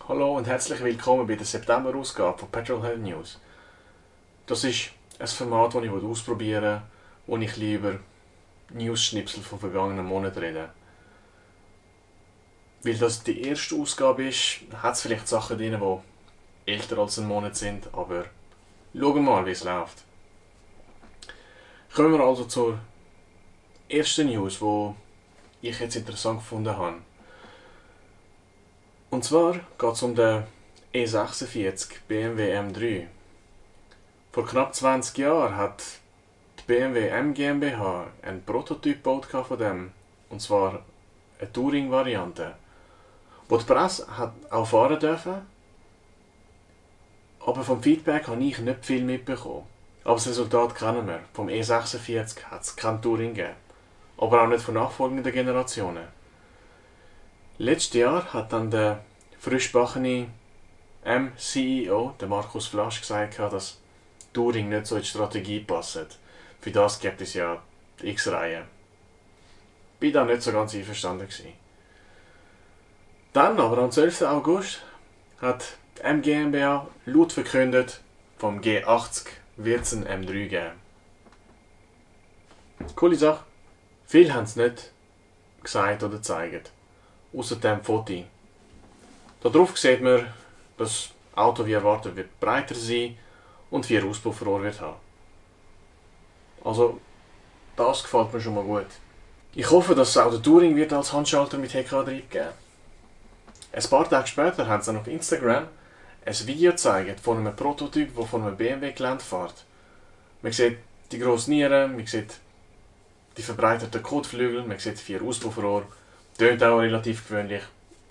Hallo und herzlich willkommen bei der September-Ausgabe von Petrolhead News. Das ist ein Format, das ich ausprobieren will, wo ich lieber News-Schnipsel von vergangenen Monaten rede. Weil das die erste Ausgabe ist, hat es vielleicht Sachen drin, die älter als einen Monat sind, aber schauen wir mal, wie es läuft. Kommen wir also zur ersten News, die ich jetzt interessant gefunden habe. Und zwar geht es um den E46 BMW M3. Vor knapp 20 Jahren hat die BMW M GmbH einen Prototyp gebaut von dem, und zwar eine Touring-Variante, wo die Presse hat auch fahren dürfen, aber vom Feedback habe ich nicht viel mitbekommen. Aber das Resultat kennen wir. Vom E46 hat es kein Touring gegeben, aber auch nicht von nachfolgenden Generationen. Letztes Jahr hat dann der frischbackene M-CEO, der Markus Flasch, gesagt, dass Touring nicht so in die Strategie passt. Für das gibt es ja die X-Reihe. Bin da nicht so ganz einverstanden gewesen. Dann aber am 12. August hat die M GmbH laut verkündet, vom G80 wird es einen M3 geben. Coole Sache. Viele haben es nicht gesagt oder gezeigt. Außer dem Foto. Darauf sieht man, dass das Auto wie erwartet wird breiter sein und 4 Auspuffrohre wird haben. Also, das gefällt mir schon mal gut. Ich hoffe, dass es auch der Touring wird als Handschalter mit Heckantrieb geben. Ein paar Tage später haben sie dann auf Instagram ein Video gezeigt von einem Prototyp, der von einem BMW-Gelände fährt. Man sieht die grossen Nieren, man sieht die verbreiterten Kotflügel, man sieht 4 Auspuffrohre. Tönt auch relativ gewöhnlich.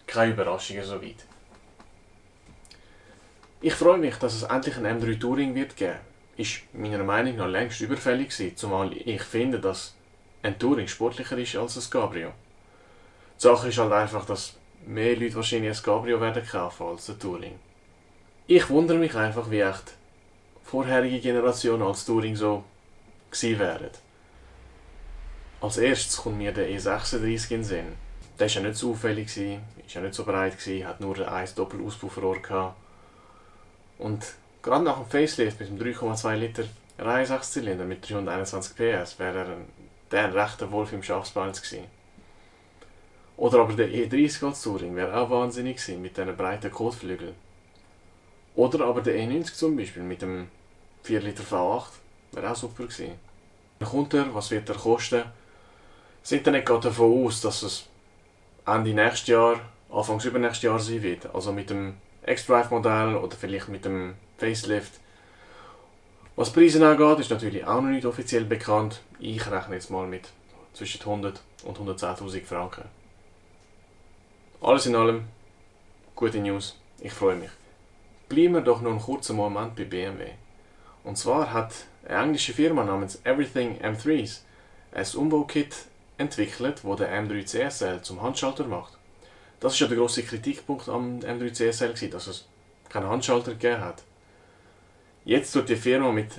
Keine Überraschungen soweit. Ich freue mich, dass es endlich ein M3 Touring wird geben. Ist meiner Meinung nach längst überfällig gewesen, zumal ich finde, dass ein Touring sportlicher ist als ein Cabrio. Die Sache ist halt einfach, dass mehr Leute wahrscheinlich ein Cabrio werden kaufen als ein Touring. Ich wundere mich einfach, wie echt vorherige Generationen als Touring so gewesen wären. Als erstes kommt mir der E36 in den Sinn. Der war ja nicht so auffällig, war ja nicht so breit, hat nur ein Doppelauspuffrohr gehabt. Und gerade nach dem Facelift mit dem 3,2 Liter Reihensechszylinder mit 321 PS wäre der ein rechter Wolf im Schafspelz gewesen. Oder aber der E30 als Touring wäre auch wahnsinnig gewesen mit diesen breiten Kotflügeln. Oder aber der E90 zum Beispiel mit dem 4 Liter V8 wäre auch super gewesen. Dann kommt er, was wird er kosten? Sind dann nicht gerade davon aus, dass es Ende nächstes Jahr, Anfangs übernächstes Jahr sein wird. Also mit dem X-Drive-Modell oder vielleicht mit dem Facelift. Was die Preise angeht, ist natürlich auch noch nicht offiziell bekannt. Ich rechne jetzt mal mit zwischen 100 und 110.000 Franken. Alles in allem, gute News, ich freue mich. Bleiben wir doch noch einen kurzen Moment bei BMW. Und zwar hat eine englische Firma namens Everything M3s ein Umbaukit entwickelt, das den M3 CSL zum Handschalter macht. Das ist ja der grosse Kritikpunkt am M3 CSL, dass es keinen Handschalter gegeben hat. Jetzt tut die Firma mit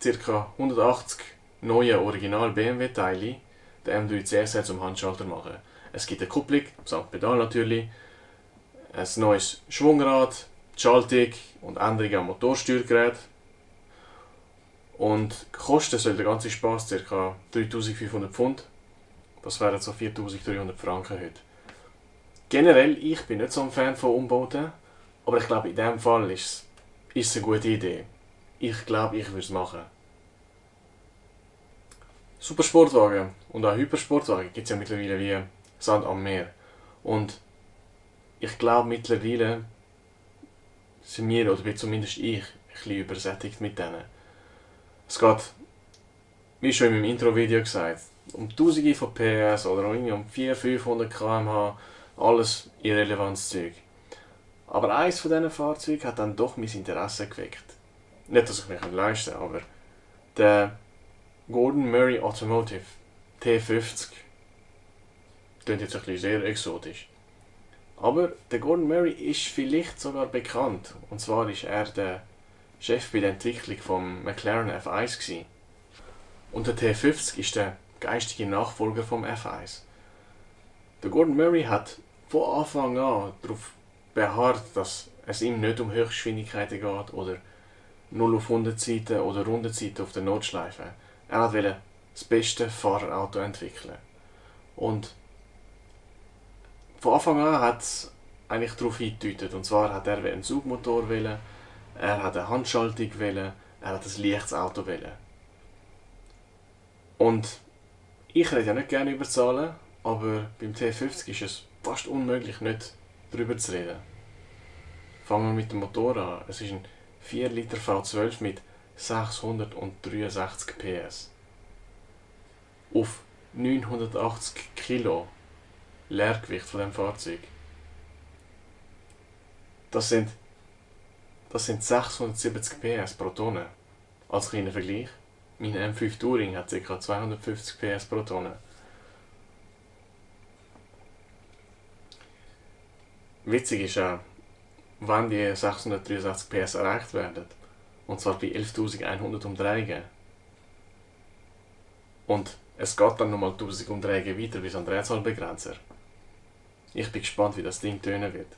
ca. 180 neuen Original BMW-Teilen den M3 CSL zum Handschalter machen. Es gibt eine Kupplung, samt Pedal natürlich, ein neues Schwungrad, Schaltung und Änderungen am Motorsteuergerät. Und kosten soll der ganze Spaß ca. 3'500 Pfund. Das wären so 4'300 Franken heute. Generell, ich bin nicht so ein Fan von Umbauten, aber ich glaube, in diesem Fall ist es eine gute Idee. Ich glaube, ich würde es machen. Supersportwagen und auch Hypersportwagen gibt es ja mittlerweile wie Sand am Meer. Und ich glaube, mittlerweile sind wir, oder zumindest ich, ein bisschen übersättigt mit denen. Es geht, wie schon in meinem Intro-Video gesagt, um Tausende von PS oder um 400-500 km/h, alles irrelevantes Zeug. Aber eines von diesen Fahrzeugen hat dann doch mein Interesse geweckt. Nicht, dass ich mich leisten kann, aber der Gordon Murray Automotive T50 klingt jetzt ein bisschen sehr exotisch. Aber der Gordon Murray ist vielleicht sogar bekannt. Und zwar ist er der Chef bei der Entwicklung vom McLaren F1 gewesen. Und der T50 ist der geistige Nachfolger vom F1. Der Gordon Murray hat von Anfang an darauf beharrt, dass es ihm nicht um Höchstgeschwindigkeiten geht oder 0 auf 100 Seiten oder Rundenzeiten auf der Notschleife. Er wollte das beste Fahrerauto entwickeln. Und von Anfang an hat es eigentlich darauf hingedeutet. Und zwar hat er einen Zugmotor wollen, er hat eine Handschaltung wollen, er hat ein leichtes Auto wollen. Und ich rede ja nicht gerne über Zahlen, aber beim T50 ist es fast unmöglich, nicht darüber zu reden. Fangen wir mit dem Motor an. Es ist ein 4 Liter V12 mit 663 PS. Auf 980 Kilo Leergewicht von dem Fahrzeug. Das sind 670 PS pro Tonne. Als kleiner Vergleich, mein M5 Touring hat ca. 250 PS pro Tonne. Witzig ist auch, wenn die 663 PS erreicht werden, und zwar bei 11.100 Umdrehungen. Und es geht dann nochmal 1000 Umdrehungen weiter bis an den Drehzahlbegrenzer. Ich bin gespannt, wie das Ding tönen wird.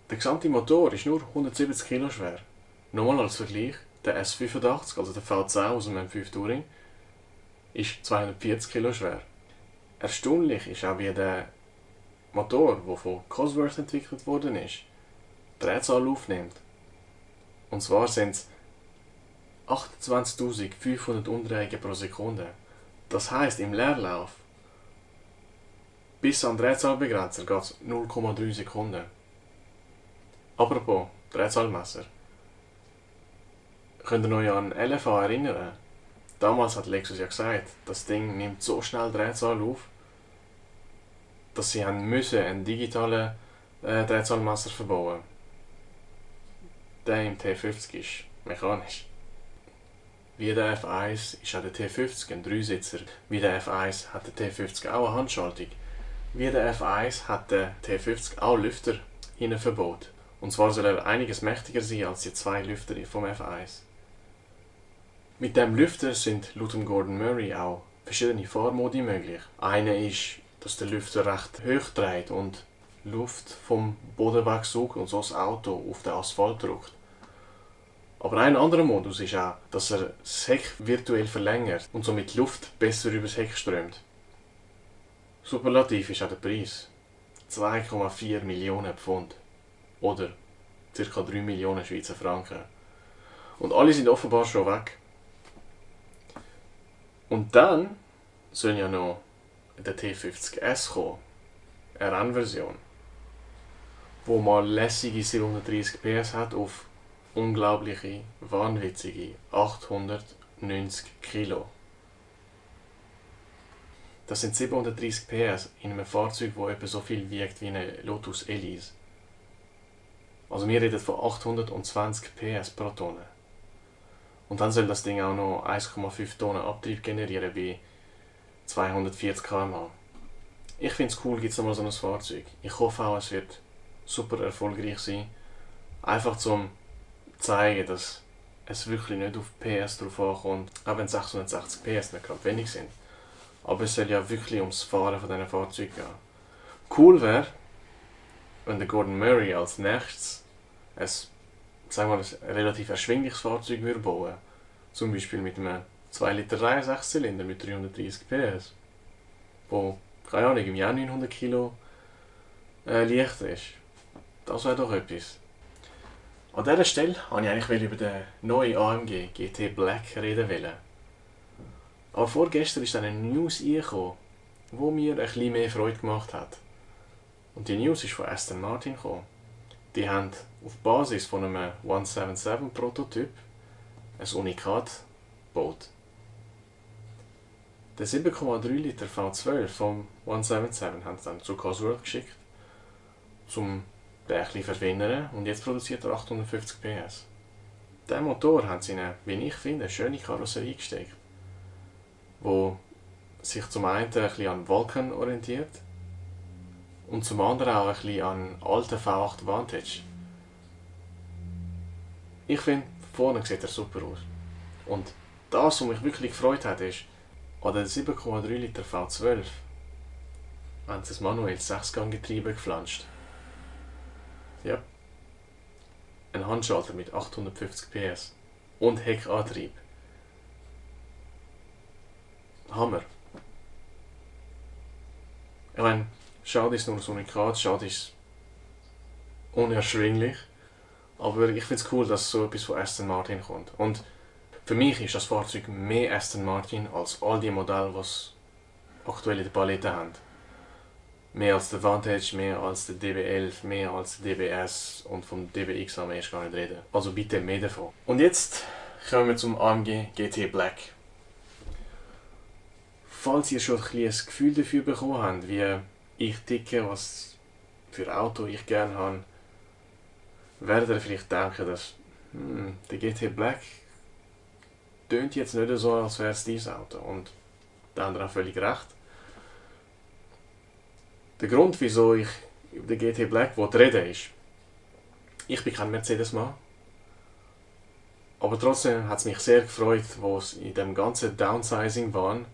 Der gesamte Motor ist nur 170 Kilo schwer. Nochmal als Vergleich, der S85, also der V10 aus dem M5 Touring, ist 240 Kilo schwer. Erstaunlich ist auch, wie der Motor, der von Cosworth entwickelt worden ist, die Drehzahl aufnimmt. Und zwar sind es 28.500 Umdrehungen pro Sekunde. Das heisst, im Leerlauf bis an den Drehzahlbegrenzer geht es 0,3 Sekunden. Apropos Drehzahlmesser. Könnt ihr euch an LFA erinnern? Damals hat Lexus ja gesagt, das Ding nimmt so schnell Drehzahl auf, dass sie einen digitalen Drehzahlmesser verbauen. Der im T50 ist mechanisch. Wie der F1 ist auch der T50 ein Dreisitzer. Wie der F1 hat der T50 auch eine Handschaltung. Wie der F1 hat der T50 auch Lüfter hinten verbaut. Und zwar soll er einiges mächtiger sein als die 2 Lüfter vom F1. Mit dem Lüfter sind laut dem Gordon Murray auch verschiedene Fahrmodi möglich. Einer ist, dass der Lüfter recht hoch dreht und Luft vom Boden wegsaugt und so das Auto auf den Asphalt drückt. Aber ein anderer Modus ist auch, dass er das Heck virtuell verlängert und somit Luft besser übers Heck strömt. Superlativ ist auch der Preis. 2,4 Millionen Pfund. Oder ca. 3 Millionen Schweizer Franken. Und alle sind offenbar schon weg. Und dann soll ja noch der T50S kommen. Eine Rennversion. Wo mal lässige 730 PS hat auf unglaubliche, wahnwitzige 890 Kilo. Das sind 730 PS in einem Fahrzeug, das etwa so viel wiegt wie eine Lotus Elise. Also wir reden von 820 PS pro Tonne. Und dann soll das Ding auch noch 1,5 Tonnen Abtrieb generieren bei 240 km/h. Ich finde es cool, gibt es nochmal so ein Fahrzeug. Ich hoffe auch, es wird super erfolgreich sein. Einfach zum zeigen, dass es wirklich nicht auf PS drauf ankommt, auch wenn 660 PS nicht gerade wenig sind. Aber es soll ja wirklich ums Fahren von diesen Fahrzeugen gehen. Cool wäre, wenn der Gordon Murray als nächstes ein relativ erschwingliches Fahrzeug bauen würde. Zum Beispiel mit einem 2 Liter 3,6 Zylinder mit 330 PS. Wo, keine Ahnung, im Jahr 900 Kilo leicht ist. Das wäre doch etwas. An dieser Stelle wollte ich eigentlich über den neuen AMG GT Black reden wollen. Aber vorgestern ist dann eine News reingekommen, die mir ein bisschen mehr Freude gemacht hat. Und die News ist von Aston Martin gekommen. Die haben auf Basis von einem 177 Prototyp ein Unikat gebaut. Den 7,3 Liter V12 vom 177 haben sie dann zu Cosworth geschickt, um den ein bisschen zu verfeinern, und jetzt produziert er 850 PS. Diesen Motor haben sie in eine, wie ich finde, schöne Karosserie gesteckt, die sich zum einen ein bisschen an Vulcan orientiert und zum anderen auch ein bisschen an alten V8 Vantage. Ich finde, vorne sieht er super aus. Und das, was mich wirklich gefreut hat, ist, an den 7,3 Liter V12 haben sie ein manuelles 6-Gang-Getriebe geflanscht. Ja. Ein Handschalter mit 850 PS und Heckantrieb. Hammer. Ich meine, schade ist nur das Unikat, schade ist unerschwinglich. Aber ich finde es cool, dass so etwas von Aston Martin kommt. Und für mich ist das Fahrzeug mehr Aston Martin als all die Modelle, die es aktuell in der Palette haben. Mehr als der Vantage, mehr als der DB11, mehr als der DBS und vom DBX haben wir erst gar nicht reden. Also bitte mehr davon. Und jetzt kommen wir zum AMG GT Black. Falls ihr schon ein Gefühl dafür bekommen habt, wie ich ticke, was für Auto ich gerne habe, werdet ihr vielleicht denken, dass der GT Black tönt jetzt nicht so, als wäre es dieses Auto. Und da haben wir auch völlig recht. Der Grund, wieso ich über den GT Black reden ist, ich bin kein Mercedes-Mann, aber trotzdem hat es mich sehr gefreut, wo es in dem ganzen Downsizing-Wahn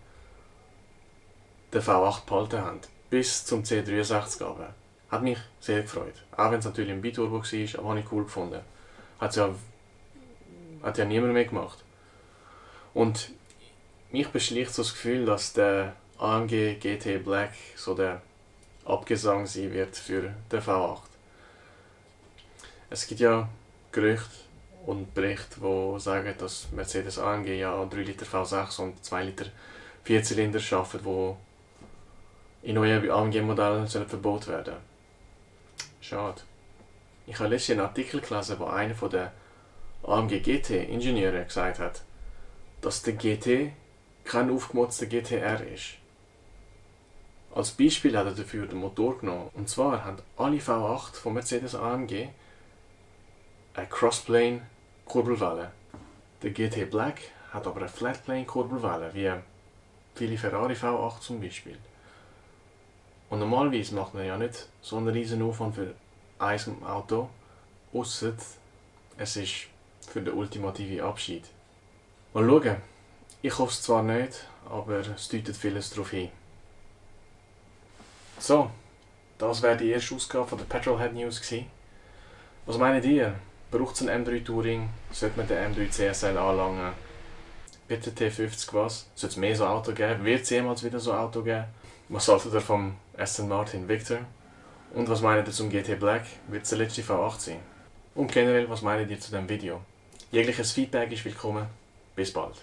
den V8 behalten haben, bis zum C63 runter. Hat mich sehr gefreut. Auch wenn es natürlich ein Biturbo war, aber habe ich cool gefunden. Hat ja niemand mehr gemacht. Und mich beschleicht so das Gefühl, dass der AMG GT Black so der Abgesang sein wird für den V8. Es gibt ja Gerüchte und Berichte, die sagen, dass Mercedes AMG ja 3 Liter V6 und 2 Liter Vierzylinder schaffen, die in neuen AMG-Modellen verboten werden. Schade. Ich habe letztens einen Artikel gelesen, wo einer der AMG GT-Ingenieure gesagt hat, dass der GT kein aufgemotzter GTR ist. Als Beispiel hat er dafür den Motor genommen. Und zwar haben alle V8 von Mercedes AMG eine Crossplane Kurbelwelle. Der GT Black hat aber eine Flatplane Kurbelwelle, wie viele Ferrari V8 zum Beispiel. Und normalerweise macht man ja nicht so einen riesen Aufwand für ein Auto, ausser es ist für den ultimativen Abschied. Mal schauen. Ich hoffe es zwar nicht, aber es deutet vieles darauf hin. So, das wäre die erste Ausgabe von der Petrolhead News gewesen. Was meint ihr? Braucht es einen M3 Touring? Sollte man den M3 CSL anlangen? Wird der T50 was? Sollte es mehr so Auto geben? Wird es jemals wieder so Auto geben? Was haltet ihr vom Aston Martin Victor? Und was meint ihr zum GT Black? Wird es der letzte V8 sein? Und generell, was meint ihr zu diesem Video? Jegliches Feedback ist willkommen. Bis bald.